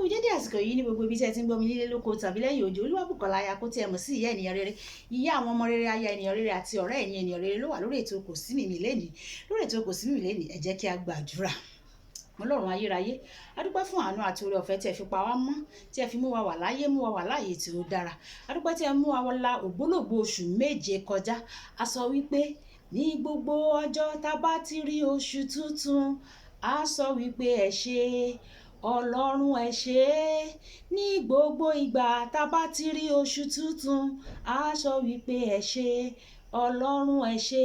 Kú dédé àsìkò yìí ní gbogbo ibi tí ẹ ti ń gbọ́ mi nílé lóko tàbí lẹ́yìn òjò. Olúwabùkọ́lá aya kó tí ẹ mọ̀ sí ìyá ènìyàn rere, ìyá àwọn ọmọ rere, aya ènìyàn rere àti ọ̀rẹ́ ẹ̀yin ènìyàn rere ló wà lórí ètò Kò Sí Mímì lẹ́nìí. Lórí ètò Kò Sí Mímì lẹ́nìí, ẹ jẹ́ kí a gbàdúrà. Ọlọ́run ayérayé, a dúpẹ́ fún àánú àti oore ọ̀fẹ́ tí ẹ fi pa wá mọ́, tí ẹ fi mú wa wà láyé, mú wa wà láàyè tí ó dára. A dúpẹ́ tí ẹ mú wa la ògbólógbòó oṣù 7 kọjá. A sọ wípé ní gbogbo ọjọ́ tá bá ti rí oṣù tuntun, a sọ wípé ẹ ṣé, Ọlọ́run ẹ ṣé. Ní gbogbo ìgbà tá bá ti rí oṣù tuntun, a sọ wípé ẹ ṣé, Ọlọ́run ẹ ṣé.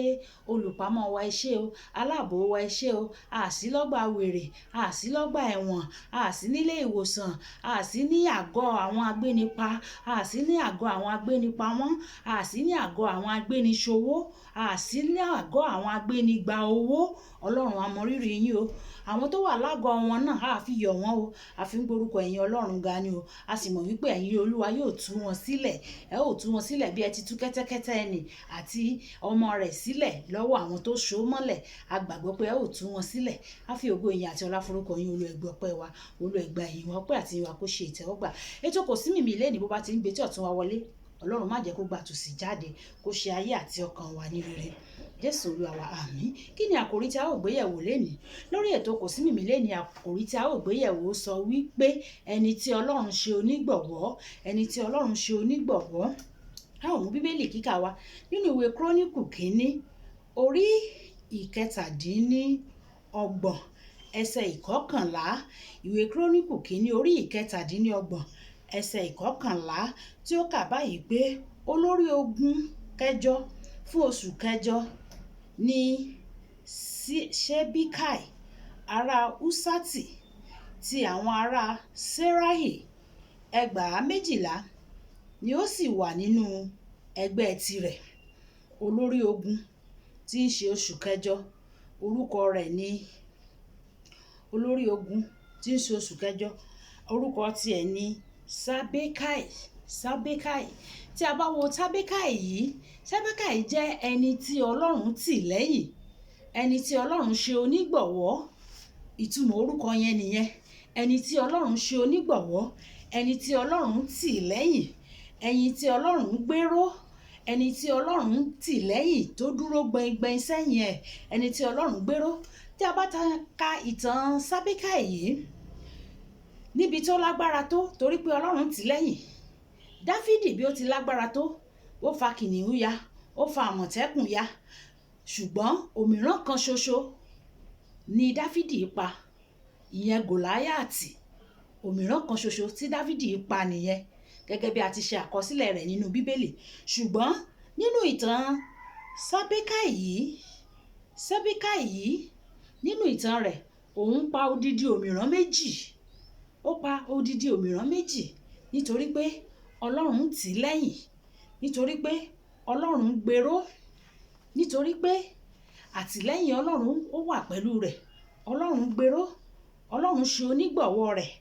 Olùpamọ́ wa ẹ ṣé o, aláàbò wa ẹ ṣé o. A sì lọ́gbà wèrè, a sì lọ́gbà ẹ̀wọ̀n, a sì nílé ìwòsàn, a sì ní àgọ́ àwọn agbénipa, a sì ní àgọ́ àwọn agbénipamọ́, a sì ní àgọ́ àwọn agbéniṣòwò, a sì ní àgọ́ àwọn agbénigba owó. Ọlọ́run a mọ rírì yín o. Àwọn tó wà lágọ̀ wọn náà a fi yọ̀ wọ́n o. A fi ń gborúkọ ẹ̀yin Ọlọ́run ga ni o. A sì mọ̀ wípé ẹ̀yin Olúwa yóò tú wọn sílẹ̀. Ẹ ó tú wọn sílẹ̀ bí ẹ ti tú kẹ́tẹ́kẹ́tẹ́ ẹni àti ọmọ rẹ̀ sílẹ̀ lọ́wọ́ àwọn tó so mọ́lẹ̀. A gbàgbọ́ pé ẹ ó tú wọn sílẹ̀. A fi ògo ìyìn àti ọlá forúkọ yín. Olú ẹgbẹ́ ọpẹ́ wa, Olú ẹgbẹ́ ẹ̀yìn wa, ọpẹ́ àti ìyìn wa kó ṣe ìtẹ́wọ́gbà. Ètò Kò Sí Mímì lẹ́nìí bó bá ti ń gbé tí ọ̀tún wa wọlé, Ọlọ́run má jẹ́ kó gba tòsí jáde, kó ṣe ayé àti ọkàn wa ní rere. Jésù Olúwa wa, àmín. Kí ni àkòrí tí a ó gbéyẹ̀wò lénìí? Lórí ètò Kò Sí Mímì lénìí, àkòrí tí a ó gbéyẹ̀wò sọ wípé ẹni tí Ọlọ́run ṣe onígbọ̀wọ́, ẹni tí Ọlọ́run ṣe onígbọ̀wọ́. A ó mú Bíbélì kíkà wa nínú ìwé Kúrónìkù kìíní, orí 37, ẹsẹ̀ 11. Ìwé Kúrónìkù kìíní, orí 37, ẹsẹ̀ 11 tí ó kà báyìí pé olórí ogun kẹjọ fún oṣù kẹjọ ní Ṣebikai ará Húṣátì ti àwọn ará Serahi, 12,000 ni ó sì wà nínú ẹgbẹ́ tirẹ̀. Olórí ogun tí ń ṣe oṣù kẹjọ, orúkọ rẹ̀ ní olórí ogun tí ń ṣe oṣù kẹjọ, orúkọ tiẹ̀ ní Ṣabekai. Ṣabekai. Tí a bá wo Ṣabekai yìí, Ṣabekai jẹ́ ẹni tí Ọlọ́run tì lẹ́yìn, ẹni tí Ọlọ́run ṣe onígbọ̀wọ́. Ìtumọ̀ orúkọ yẹn nìyẹn. Ẹni tí Ọlọ́run ṣe onígbọ̀wọ́, ẹni tí Ọlọ́run tì lẹ́yìn, ẹni tí Ọlọ́run gbéró, ẹni tí Ọlọ́run tì lẹ́yìn tó dúró gbẹngbẹng sẹ́yìn ẹ̀, ẹni tí Ọlọ́run gbéró. Tí a bá ka ìtàn Ṣabekai yìí, níbi tó lágbára tó, torí pé Ọlọ́run tì lẹ́yìn. Dáfídì bí ó ti lágbára tó, ó fa kìnnìún ya, ó fa àmọ̀tẹ́kùn ya, ṣùgbọ́n òmíràn kan ṣoṣo ni Dáfídì pa, ìyẹn Gòláyàtì. Òmíràn kan ṣoṣo tí Dáfídì pa nìyẹn, gẹ́gẹ́ bí a ti ṣe àkọsílẹ̀ rẹ̀ nínú Bíbélì. Ṣùgbọ́n nínú ìtàn Ṣabekai yìí, Ṣabekai yìí, nínú ìtàn rẹ̀, òun pa odidi òmíràn méjì. Ó pa odidi òmíràn méjì nítorí pé Ọlọ́run tì lẹ́yìn, nítorí pé Ọlọ́run gbéró, nítorí pé àtìlẹ́yìn Ọlọ́run ó wà pẹ̀lú rẹ̀. Ọlọ́run gbéró, Ọlọ́run ṣe onígbọ̀wọ́ rẹ̀,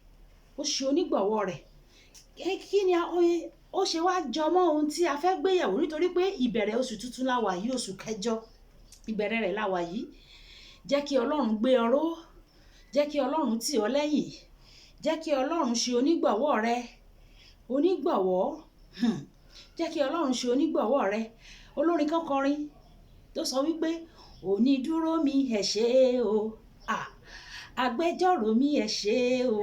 ó ṣe onígbọ̀wọ́ rẹ̀. Kí ni ó ṣe wá jọmọ́ ohun tí a fẹ́ gbéyẹ̀wò? Nítorí pé ìbẹ̀rẹ̀ oṣù tuntun la wà yìí, oṣù kẹjọ, ìbẹ̀rẹ̀ rẹ̀ la wà yìí. Jẹ́ kí Ọlọ́run gbé ọ ró, jẹ́ kí Ọlọ́run tì ọ́ lẹ́yìn, jẹ́ kí Ọlọ́run ṣe onígbọ̀wọ́ rẹ, onígbọ̀wọ́. Jẹ́ kí Ọlọ́run ṣe onígbọ̀wọ́ rẹ. Olórin kan kọrin tó sọ wípé onídúró mi ẹ ṣé o, agbẹjọ́rò mi ẹ ṣé o,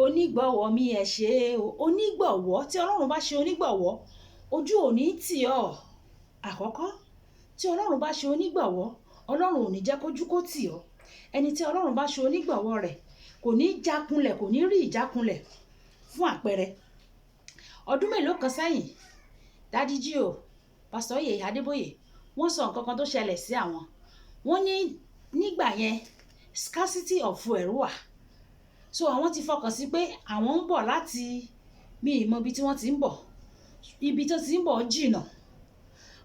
onígbọ̀wọ́ mi ẹ ṣé o. Onígbọ̀wọ́, tí Ọlọ́run bá ṣe onígbọ̀wọ́, ojú ò ní tì ọ́. Àkọ́kọ́, tí Ọlọ́run bá ṣe onígbọ̀wọ́, Ọlọ́run ò ní jẹ́ kójú kó tì ọ́. Ẹni tí Ọlọ́run bá ṣe onígbọ̀wọ́ rẹ̀ kò ní jákunlẹ̀, kò ní rí ìjákunlẹ̀. Fún àpẹẹrẹ, ọdún mélòó kan sẹ́yìn, Daddy G.O, Pastor Oyè Adébóyè, wọ́n sọ nǹkan kan tó ṣẹlẹ̀ sí àwọn. Wọ́n ní nígbà yẹn scarcity of fuel wà. So àwọn ti fọkàn sí pé àwọn ń bọ̀ láti, mi ì mọ ibi tí wọ́n ti ń bọ̀, ibi tó ti ń bọ̀ jìnnà.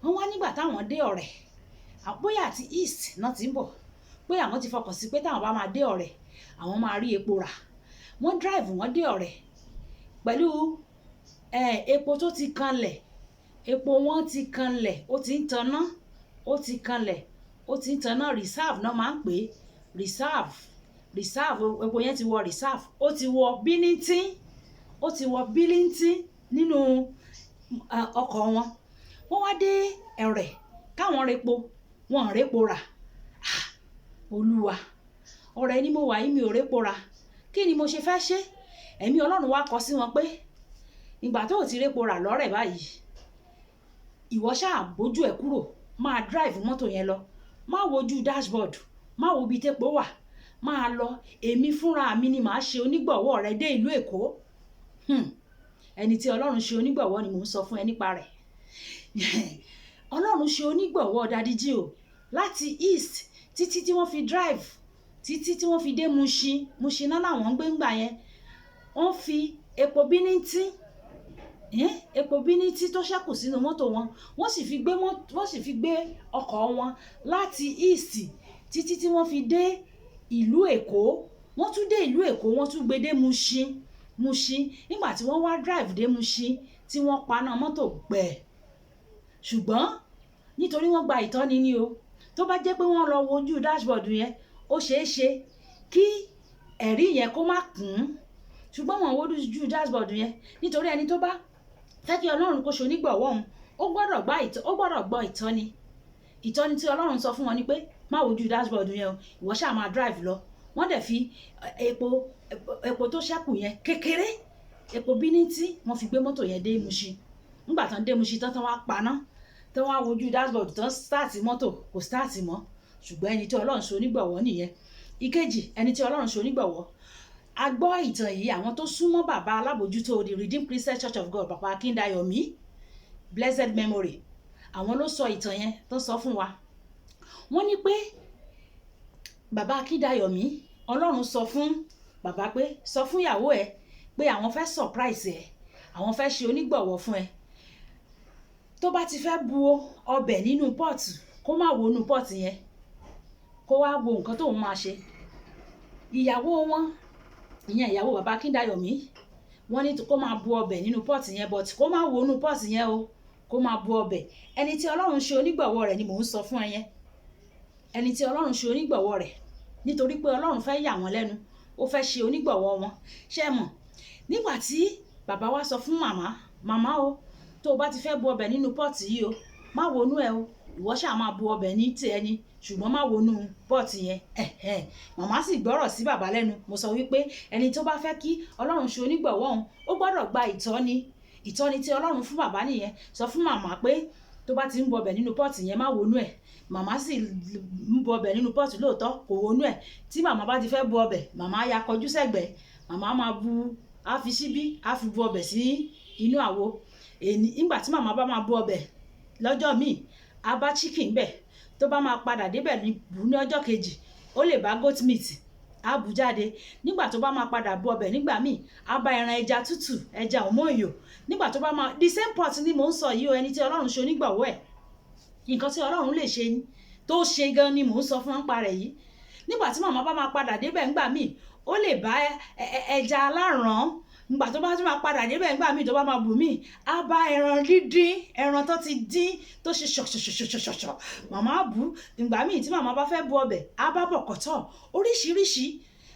Wọ́n wá nígbà táwọn dé Ọ̀rẹ́, bóyá àti East náà ti ń bọ̀, pé àwọn ti fọkàn sí pé táwọn bá máa dé Ọ̀rẹ́, àwọn máa rí epo rà. Wọ́n drive, wọ́n dé Ọ̀rẹ́ pẹ̀lú epo tó ti kanlẹ̀. Epo wọn ti kanlẹ̀, ó ti ń taná, ó ti kanlẹ̀, ó ti ń taná. Reserve náà máa ń pè é, reserve. Reserve, epo yẹn ti wọ reserve, ó ti wọ bínítín, ó ti wọ bílíntín nínú ọkọ̀ wọn. Wọ́n wá dé Ẹ̀rẹ̀ káwọn repo, wọn ò répo rà. Ah, Olúwa, ọ̀rẹ́ ni mo wà yìí, mi ò répo rà, kí ni mo ṣe fẹ́ ṣe? Ẹ̀mí Ọlọ́run wá kọ sí wọn pé ìgbà tó ò ti répo rà lọ́rẹ̀ báyìí, ìwọ ṣáà bójú ẹ̀ kúrò, máa drive mọ́tò yẹn lọ, má wojú dashboard, má wo ibi tépo wà, máa lọ, èmi fúnra mi ni màá ṣe onígbọ̀wọ́ rẹ dé ìlú Èkó. Ẹni tí Ọlọ́run ṣe onígbọ̀wọ́ ni mò ń sọ fún ẹ nípa rẹ̀. Ọlọ́run ṣe onígbọ̀wọ́ Daddy G.O láti east títí tí wọ́n fi drive títí tí wọ́n fi dé Mushin. Mushin náà làwọn ń gbé ńgbà yẹn. Wọ́n fi epo bíníntín, epo bíníntín tó ṣẹ́kù sínú mọ́tò wọn, wọ́n sì fi gbé ọkọ̀ wọn láti east títí tí wọ́n fi dé ìlú Èkó. Wọ́n tún dé ìlú Èkó, wọ́n tún gbé dé Mushin. Mushin, nígbà tí wọ́n wá drive dé Mushin tí wọ́n paná mọ́tò gbẹ̀, ṣùgbọ́n nítorí wọ́n gba ìtọ́ni ni o. Tó bá jẹ́ pé wọ́n lọ wojú dashboard yẹn, ó ṣeé ṣe kí ẹ̀rí yẹn kó má kún, ṣùgbọ́n wọ́n wojú dashboard yẹn, nítorí ẹni tó bá fẹ́ kí Ọlọ́run kó ṣe onígbọ̀wọ́ òun, ó gbọ́dọ̀ gbọ́ ìtọ́ni. Ìtọ́ni tí Ọlọ́run sọ fún wọn ni pé má wojú dashboard yẹn o, ìwọ ṣáà máa drive lọ. Wọ́n dẹ̀ fi epo tó ṣẹ́kù yẹn kékeré, epo bíníntí, wọ́n fi gbé mọ́tò yẹn dé Mushin. Nígbà tán dé Mushin tán, tán wá paná, tán wá wojú dashboard, tán start mọ́tò, kò start mọ́. Ṣùgbọ́n ẹni tí Ọlọ́run ṣe onígbọ̀wọ́ nìyẹn. Ìkejì, ẹni tí Ọlọ́run ṣe onígbọ̀wọ́, a gbọ́ ìtàn yìí, àwọn tó súnmọ́ bàbá alábòjútó the Redeemed Christian Church of God, Bàbá Akíndayọ̀mí, blessed memory, àwọn ló sọ ìtàn yẹn tó sọ fún wa. Wọ́n ní pé Bàbá Akíndayọ̀mí, Ọlọ́run sọ fún bàbá pé sọ fún ìyàwó ẹ pé àwọn fẹ́ surprise ẹ, àwọn fẹ́ ṣe onígbọ̀wọ́ fún ẹ. Tó bá ti fẹ́ bu ọbẹ̀ nínú pot, kó má wo inú pot yẹn, kó wá wo nǹkan tóun máa ṣe. Ìyàwó wọn, ìyẹn ìyàwó Bàbá Akíndayọ̀mí, wọ́n ní kó máa bu ọbẹ̀ nínú pot yẹn, but kó má wo inú pot yẹn o, kó máa bu ọbẹ̀. Ẹni tí Ọlọ́run ṣe onígbọ̀wọ́ rẹ̀ ni mò ń sọ fún ẹ yẹn. Ẹni tí Ọlọ́run ṣe onígbọ̀wọ́ rẹ̀, nítorí pé Ọlọ́run fẹ́ yà wọ́n lẹ́nu, ó fẹ́ ṣe onígbọ̀wọ́ wọn. Ṣé ẹ mọ̀, nígbà tí bàbá wa sọ fún màmá, "Màmá o, tó o bá ti fẹ́ bu ọbẹ̀ nínú pot yìí o, má wonú ẹ o, ìwọ ṣáà máa bu ọbẹ̀ ní tiẹ̀ ni, ṣùgbọ́n má wonú pot yẹn." Ẹ̀hẹ̀, màmá sì gbọ́rọ̀ sí bàbá lẹ́nu. Mo sọ wípé ẹni tó bá fẹ́ kí Ọlọ́run ṣe onígbọ̀wọ́ òun, ó gbọ́dọ̀ gba ìtọ́ni. Ìtọ́ni tí Ọlọ́run fún bàbá nìyẹn: sọ fún màmá pé tó bá ti ń bu ọbẹ̀ nínú pot yẹn, má wonú ẹ̀. Màmá sì ń bu ọbẹ̀ nínú pot lóòótọ́, kò wonú ẹ̀. Tí màmá bá ti fẹ́ bu ọbẹ̀, màmá ya kọjú sẹ́gbẹ̀ẹ́, màmá máa bu, á fi ṣíbí, á fi bu ọbẹ̀ sí inú àwo. Èní, nígbà tí màmá bá máa bu ọbẹ̀ lọ́jọ́ míì, á bá chicken bẹ̀. Tó bá máa padà débẹ̀ ní bù ní ọjọ́ kejì, ó lè bá goat meat, á bù jáde. Nígbà tó bá máa padà bu ọbẹ̀ nígbà míì, á bá ẹran ẹja tútù, ẹja òmóòyò. Nígbà tó bá máa, the same pot ni mò ń sọ yìí o. Ẹni tí Ọlọ́run ṣe onígbọ̀wọ́ ẹ̀, nǹkan tí Ọlọ́run lè ṣe tó ṣe gan ni mò ń sọ fún wọn pa rẹ̀ yìí. Nígbà tí màmá bá máa padà débẹ̀ ńgbà míì, ó lè bá ẹja aláràn. Nígbà tó bá tún máa padà débẹ̀ ńgbà míì, tó bá máa bù míì, á bá ẹran díndín, ẹran tó ti dín tó ṣe ṣọ̀ṣọ̀ṣọ̀ṣọ̀ṣọ̀, màmá bù. Ìgbà míì tí màmá bá fẹ́ bu ọbẹ̀, á bá bọ̀kọ̀tọ̀. Oríṣiríṣi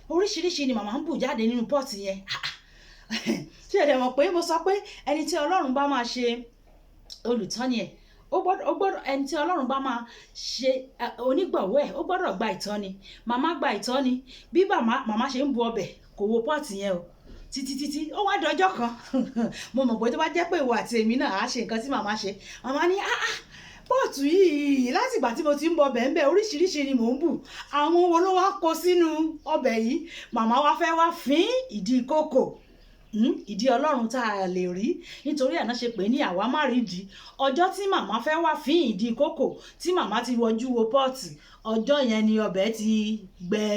oríṣiríṣi ni màmá ń bù jáde nínú pot yẹn. Ṣé ẹ dẹ̀ mọ̀ pé mo sọ pé ẹni tí Ọlọ́run bá máa ṣe olùtọ́ni ẹ̀, ó gbọ́dọ̀, ẹni tí Ọlọ́run bá máa ṣe onígbọ̀wọ́ ẹ̀, ó gbọ́dọ̀ gba ìtọ́ni. Màmá gba ìtọ́ni. Bí màmá ṣe ń bu ọbẹ̀, kò wo pot yẹn o, títí títí ó wá dọjọ́ kan. Mo mọ̀ pé tó bá jẹ́ pé ìwọ àti èmi náà á ṣe nǹkan tí màmá ṣe. Màmá ní, "Ah ah, pot yìí, láti ìgbà tí mo ti ń bọ ọbẹ̀ ń bẹ̀, oríṣiríṣi ni mò ń bù. Àwọn wo ló wá kó sínú ọbẹ̀ yìí?" Màmá wa fẹ́ wá fín ìdí kókò, ìdí Ọlọ́run tá a lè rí, nítorí ẹ̀ náà ṣe pé ní àwa má rí ìdí. Ọjọ́ tí màmá fẹ́ wá fín ìdí kókò, tí màmá ti wọjú wo pot, ọjọ́ yẹn ni ọbẹ̀ ti gbẹ,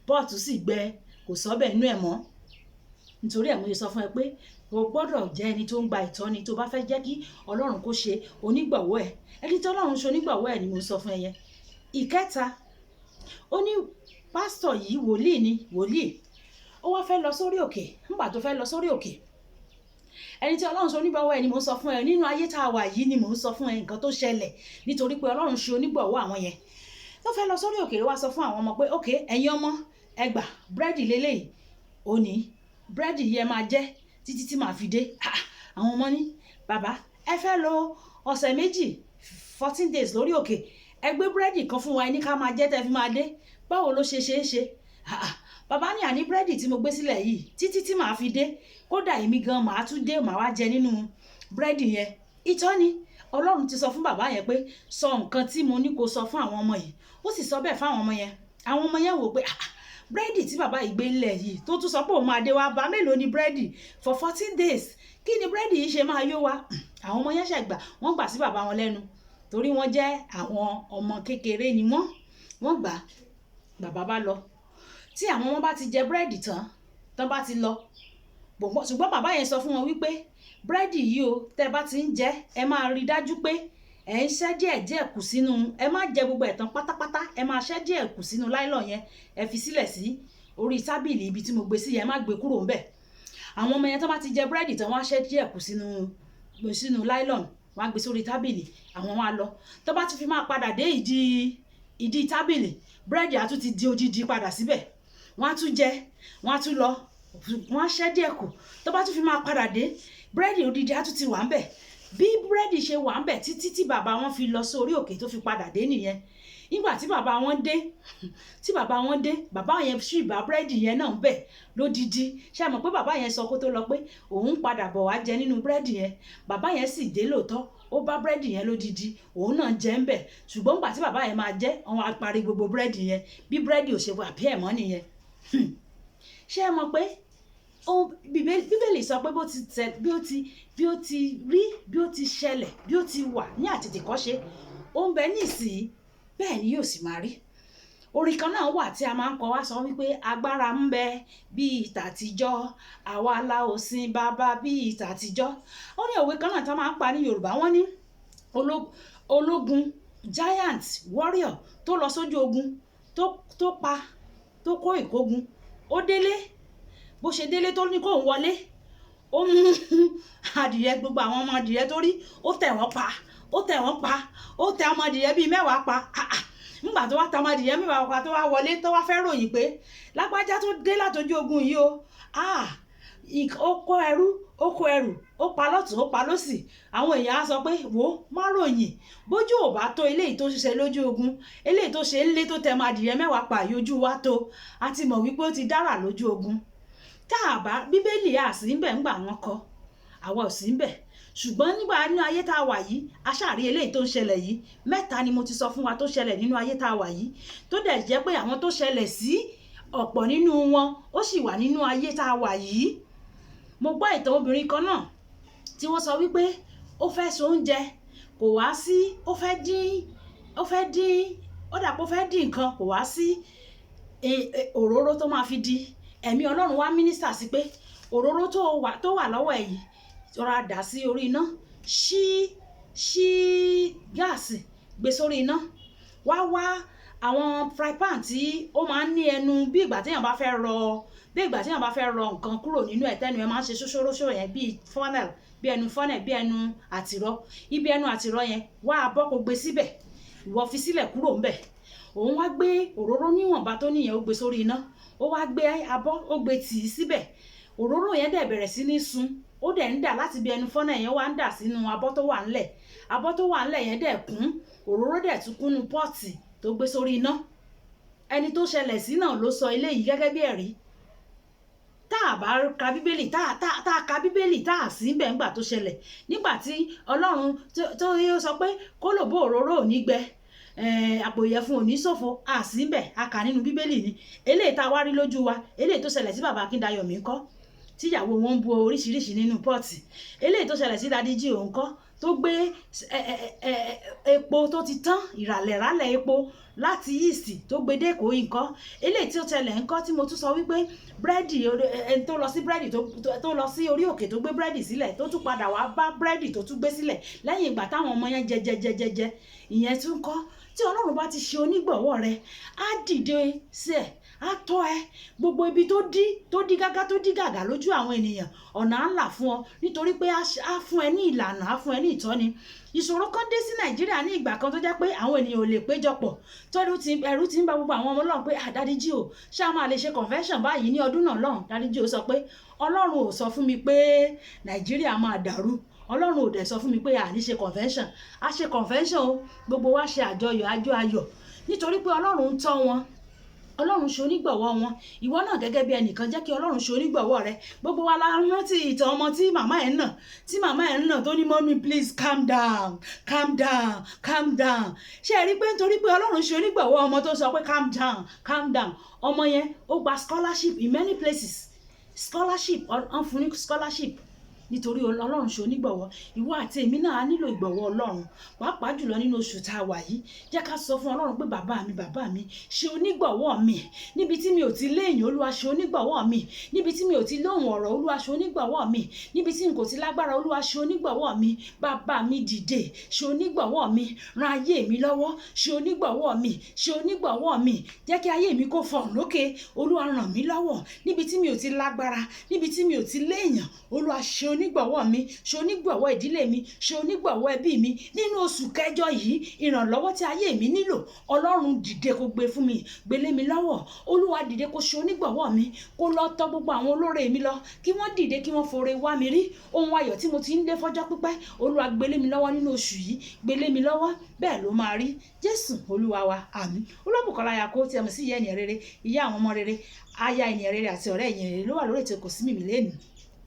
pot sì gbẹ, kò sọ́bẹ̀ inú ẹ̀ mọ́. Nítorí ẹ̀ mo ṣe sọ fún ẹ pé o gbọ́dọ̀ jẹ́ ẹni tó ń gba ìtọ́ni tó bá fẹ́ jẹ́ kí Ọlọ́run kó ṣe onígbọ̀wọ́ ẹ̀. Ẹni tí Ọlọ́run ṣe onígbọ̀wọ́ ẹ̀ ni mo sọ fún ẹ yẹn. Ìkẹta, ó ní pásítọ̀ yìí, wòlíì ni, wòlíì, ó wá fẹ́ lọ sórí òkè. Nígbà tó fẹ́ lọ sórí òkè, ẹni tí Ọlọ́run ṣe onígbọ̀wọ́ ẹ̀ ni mò ń sọ fún ẹ. Nínú ayé tá a wà yìí ni mò ń sọ fún ẹ nǹkan tó ṣẹlẹ̀, nítorí pé Ọlọ́run ṣe onígbọ̀wọ́ àwọn yẹn. Tó fẹ́ lọ sórí òkè, ló wá sọ fún àwọn ọmọ pé, "Ok, ẹ̀yin ọmọ, Ẹ gbà, búrẹ́dì lélẹ́yìí, ó ní búrẹ́dì yìí ẹ máa jẹ títí tí màá fi dé. Àwọn ọmọ ní, "Bàbá, ẹ fẹ́ lo ọ̀sẹ̀ 2, 14 days lórí òkè, ẹ gbé búrẹ́dì kan fún wa, ẹ ní ká máa jẹ tẹ́ fi máa dé. Báwo ló ṣe ṣe é ṣe?" Bàbá ní, "Àní búrẹ́dì tí mo gbé sílẹ̀ yìí, títí tí màá fi dé, kódà èmi gan màá tún dé, màá wá jẹ nínú búrẹ́dì yẹn." Ìtọ́ni Ọlọ́run ti sọ fún bàbá yẹn pé, "Sọ nǹkan tí mo ní kó sọ fún àwọn ọmọ yìí." Ó sì sọ bẹ́ẹ̀ fáwọn ọmọ yẹn. Àwọn ọmọ yẹn wò pé, "Ah, búrẹ́dì tí bàbá yìí gbé ńlẹ̀ yìí, tó tún sọ pé òun máa dé wá bá, mélòó ni búrẹ́dì for 14 days? Kí ni búrẹ́dì yìí ṣe máa yó wa?" Àwọn ọmọ yẹn ṣẹ̀ gbà, wọ́n gbà sí bàbá wọn lẹ́nu, torí wọ́n jẹ́ àwọn ọmọ kékeré ni wọ́n. Wọ́n gbà. Bàbá bá lọ. Tí àwọn ọmọ bá ti jẹ búrẹ́dì tán, tán bá ti lọ, ṣùgbọ́n bàbá yẹn sọ fún wọn wípé, "Búrẹ́dì yìí o, tẹ́ bá ti ń jẹ, ẹ máa rí dájú pé ẹ ń ṣẹ́ díẹ̀ díẹ̀ kù sínú. Ẹ má jẹ gbogbo ẹ̀ tán pátápátá. Ẹ máa ṣẹ́ díẹ̀ kù sínú nylon yẹn. Ẹ fi sílẹ̀ sí orí tábìlì ibi tí mo gbé sí yẹn. Ẹ má gbé kúrò ńbẹ̀." Àwọn ọmọ yẹn, tó bá ti jẹ búrẹ́dì tán, wọ́n á ṣẹ́ díẹ̀ kù sínú nylon, wọ́n á gbé sórí tábìlì. Àwọn wọn á lọ. Tó bá tún fi máa padà dé ìdí tábìlì, búrẹ́dì á tún ti di odidi padà síbẹ̀. Wọ́n á tún jẹ, wọ́n á tún lọ, wọ́n á ṣẹ́ díẹ̀ kù. Tó bá tún fi máa padà dé, búrẹ́dì odidi á tún ti wà ńbẹ̀. Bí búrẹ́dì ṣe wà ńbẹ̀ títí tí bàbá wọn fi lọ sórí òkè tó fi padà dé nìyẹn. Nígbà tí bàbá wọn dé, tí bàbá wọn dé, bàbá yẹn sì bá búrẹ́dì yẹn náà ńbẹ̀ lódidi. Ṣé ẹ mọ̀ pé bàbá yẹn sọ kó tó lọ pé òun padà bọ̀ wá jẹ nínú búrẹ́dì yẹn? Bàbá yẹn sì dé lóòótọ́, ó bá búrẹ́dì yẹn lódidi, òun náà jẹ ń bẹ̀. Ṣùgbọ́n nígbà tí bàbá yẹn máa jẹ, wọn á parí gbogbo búrẹ́dì yẹn. Bí búrẹ́dì ò ṣe wà bí ẹ̀ mọ́ nìyẹn. Ṣé ẹ mọ̀ pé Bíbélì sọ pé bó ti tẹ bí ó ti rí, bí ó ti ṣẹlẹ̀, bí ó ti wà ní àtètèkọ́ṣe, ó ń bẹ ní ìsìn, bẹ́ẹ̀ ni yóò sì máa rí. Orin kan náà wà tí a máa ń kọ wá, sọ wípé, "Agbára ń bẹ bíi tàtijọ́, àwa la ò sin bàbá bíi tàtijọ́." Ó ní òwe kan náà tí wọ́n máa ń pa ní Yorùbá. Wọ́n ní ológun, giant warrior, tó lọ sójú ogun, tó pa, tó kó ìkógun, ó délé. Bó ṣe délé, tó ní kóun wọlé, ó mú adìyẹ, gbogbo àwọn ọmọ adìyẹ tó rí, ó tẹ̀ wọ́n pa, ó tẹ̀ wọ́n pa, ó tẹ ọmọ adìyẹ bíi 10 pa. Ah, ah. Nígbà tó wá tẹ ọmọ adìyẹ 10 pa, tó wá wọlé, tó wá fẹ́ ròyìn pé lágbájá tó dé látọjú ogun yìí o, ah, ó kó ẹrú, ó kó ẹrù, ó pa lọ́tún, ó pa lọ́sì, àwọn èèyàn á sọ pé, "Wò ó, má ròyìn. Bójú ò bá tó eléyìí tó ṣiṣẹ́ lójú ogun, eléyìí tó ṣe ń lé, tó tẹ ọmọ adìyẹ 10 pa yójú wa tó, a ti mọ̀ wípé ó ti dára lójú ogun." Tá a bá Bíbélì, à sí ń bẹ̀ ńgbà wọn kọ, àwa ò sí ń bẹ̀. Ṣùgbọ́n nígbà nínú ayé tá a wà yìí, aṣáàrí eléyìí tó ń ṣẹlẹ̀ yìí. Mẹ́ta ni mo ti sọ fún wa tó ṣẹlẹ̀ nínú ayé tá a wà yìí, tó dẹ̀ jẹ́ pé àwọn tó ṣẹlẹ̀ sí, ọ̀pọ̀ nínú wọn ó sì wà nínú ayé tá a wà yìí. Mo gbọ́ ìtàn obìnrin kan náà tí wọ́n sọ wípé ó fẹ́ so oúnjẹ, kò wá sí, ó fẹ́ dín, ó dà pé ó fẹ́ dín nǹkan, kò wá sí òróró tó máa fi dín. Ẹ̀mí Ọlọ́run wá minister sí pé, "Òróró tó wà lọ́wọ́ ẹ̀ yìí, rọra dà sí orí iná, ṣí gáàsì, gbé sórí iná, wá wá àwọn fry pan tí ó máa ń ní ẹnu bí ìgbà téèyàn bá fẹ́ rọ, bí ìgbà téèyàn bá fẹ́ rọ nǹkan kúrò nínú ẹ̀, tẹ́nu ẹ̀ máa ń ṣe ṣóṣóróṣó yẹn, bíi funnel, bí ẹnu funnel, bí ẹnu àtìrọ, ibi ẹnu àtìrọ yẹn, wá abọ́ kó gbé síbẹ̀. Ìwọ fi sílẹ̀ kúrò ńbẹ̀." Òun wá gbé òróró níwọ̀nba tó níyẹn, ó gbé sórí iná, ó wá gbé abọ́, ó gbé tì í síbẹ̀. Òróró yẹn dẹ̀ bẹ̀rẹ̀ sí ní sun, ó dẹ̀ ń dà láti bí ẹnu funnel yẹn, wá ń dà sínú abọ́ tó wà ńlẹ̀. Abọ́ tó wà ńlẹ̀ yẹn dẹ̀ kún, òróró dẹ̀ tún kúnnú pot tó gbé sórí iná. Ẹni tó ṣẹlẹ̀ sí náà ló sọ eléyìí gẹ́gẹ́ bí ẹ̀rí. Tá a bá ka Bíbélì, tá a ka Bíbélì, tá a sí ńbẹ̀ ńgbà tó ṣẹlẹ̀, nígbà tí Ọlọ́run tó yóò sọ pé kólòbó òróró ò ní gbẹ, àpò ìyẹ̀fun ò ní ṣòfò, a sí ńbẹ̀, a kà nínú Bíbélì ni. Eléyìí tá a wá rí lójú wa, eléyìí tó ṣẹlẹ̀ sí bàbá Akíndayọ̀mí ńkọ́, tíyàwó wọn ń bu oríṣiríṣi nínú pot? Eléyìí tó ṣẹlẹ̀ sí Daddy G.O ńkọ́, tó gbé epo tó ti tán, ìràlẹ̀rálẹ̀ epo láti East, tó gbé dé Èkó ńkọ́? Eléyìí tí ó ṣẹlẹ̀ ńkọ́, tí mo tún sọ wípé búrẹ́dì, ẹni tó lọ sí búrẹ́dì, tó lọ sí orí òkè, tó gbé búrẹ́dì sílẹ̀, tó tún padà wá bá búrẹ́dì tó tún gbé sílẹ̀ lẹ́yìn ìgbà táwọn ọmọ yẹn jẹ jẹ jẹ jẹ jẹ, ìyẹn tún kọ́? Tí Ọlọ́run bá ti ṣe onígbọ̀wọ́ rẹ, á dìde sí ẹ̀. Á tọ́ ẹ. Gbogbo ibi tó dí gágá, tó dí gàgà lójú àwọn ènìyàn, ọ̀nà á là fún ọ, nítorí pé á fún ẹ ní ìlànà, á fún ẹ ní ìtọ́ni. Ìṣòro kan dé sí Nàìjíríà ní ìgbà kan tó jẹ́ pé àwọn ènìyàn ò lè péjọpọ̀, tọ́dún ti ẹ̀rù ti ń ba gbogbo àwọn ọmọ Ọlọ́run pé, "Ah, Daddy G.O, ṣé a máa lè ṣe convention báyìí ní ọdún náà lọ́hùn?" Daddy G.O sọ pé, "Ọlọ́run ò sọ fún mi pé Nàìjíríà máa dàrú. Ọlọ́run ò dẹ̀ sọ fún mi pé a ní ṣe convention." A ṣe convention o. Gbogbo wa ṣe àjọyọ̀, àjọ ayọ̀, nítorí pé Ọlọ́run ń tọ́ wọn, Ọlọ́run ṣe onígbọ̀wọ́ wọn. Ìwọ náà gẹ́gẹ́ bí ẹnìkan, jẹ́ kí Ọlọ́run ṣe onígbọ̀wọ́ rẹ. Gbogbo wa la rántí ìtàn ọmọ tí màmá ẹ̀ ń nà, tí màmá ẹ̀ ń nà, tó ní, "Mummy, please calm down, calm down, calm down." Ṣé ẹ rí pé nítorí pé Ọlọ́run ṣe onígbọ̀wọ́ ọmọ tó sọ pé, "Calm down, calm down," ọmọ yẹn ó gba scholarship in many places. Scholarship, wọ́n fún ní scholarship nítorí Ọlọ́run ṣe onígbọ̀wọ́. Ìwọ àti èmi náà á nílò ìgbọ̀wọ́ Ọlọ́run, pàápàá jùlọ nínú oṣù tá a wà yìí. Jẹ́ ká sọ fún Ọlọ́run pé, "Bàbá mi, bàbá mi, ṣe onígbọ̀wọ́ mi níbi tí mi ò ti léèyàn. Olúwa, ṣe onígbọ̀wọ́ mi níbi tí mi ò ti lóhùn ọ̀rọ̀. Olúwa, ṣe onígbọ̀wọ́ mi níbi tí n kò ti lágbára. Olúwa, ṣe onígbọ̀wọ́ mi. Bàbá mi, dìde, ṣe onígbọ̀wọ́ mi, ran ayé mi lọ́wọ́, ṣe onígbọ̀wọ́ mi, ṣe onígbọ̀wọ́ mi, jẹ́ kí ayé mi kó fọ̀n lókè. Olúwa, ràn mí lọ́wọ́ níbi tí mi ò ti lágbára, níbi tí mi ò ti léèyàn. Olúwa, ṣe onígbọ̀wọ́ mi, ṣe onígbọ̀wọ́ ìdílé mi, ṣe onígbọ̀wọ́ ẹbí mi nínú oṣù kẹjọ yìí. Ìrànlọ́wọ́ tí ayé mi nílò, Ọlọ́run, dìde kó gbé fún mi, gbélé mi lọ́wọ́. Olúwa, dìde kó ṣe onígbọ̀wọ́ mi, kó lọ tọ́ gbogbo àwọn olóore mi lọ, kí wọ́n dìde, kí wọ́n fore wá mi rí. Ohun ayọ̀ tí mo ti ń lé fọ́jọ́ pípẹ́, Olúwa, gbélé mi lọ́wọ́ nínú oṣù yìí, gbélé mi lọ́wọ́." Bẹ́ẹ̀ ló máa rí. Jésù Olúwa wa, àmín. Olúbùkọ́lá Yako tí ẹ mọ̀ sí ìyá ènìyàn rere, ìyá àwọn ọmọ rere, aya ènìyàn rere àti ọ̀rẹ́ ènìyàn rere ló wà lórí ètò Kò Sí Mímì lẹ́nu.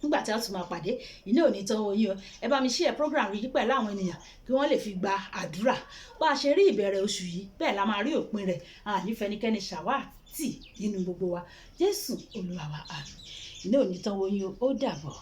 Nígbà tí a tún máa pàdé, iná ò ní tán oyin o. Ẹ bá mi share program yìí pẹ̀lú àwọn ènìyàn kí wọ́n lè fi gba àdúrà. Bá a ṣe rí ìbẹ̀rẹ̀ oṣù yìí, bẹ́ẹ̀ la máa rí òpin rẹ̀. Àní fẹnikẹ́ni ṣàwátì nínú gbogbo wa. Jésù Olúwa wa, àmín. Iná ò ní tán oyin o. Ó dàbọ̀.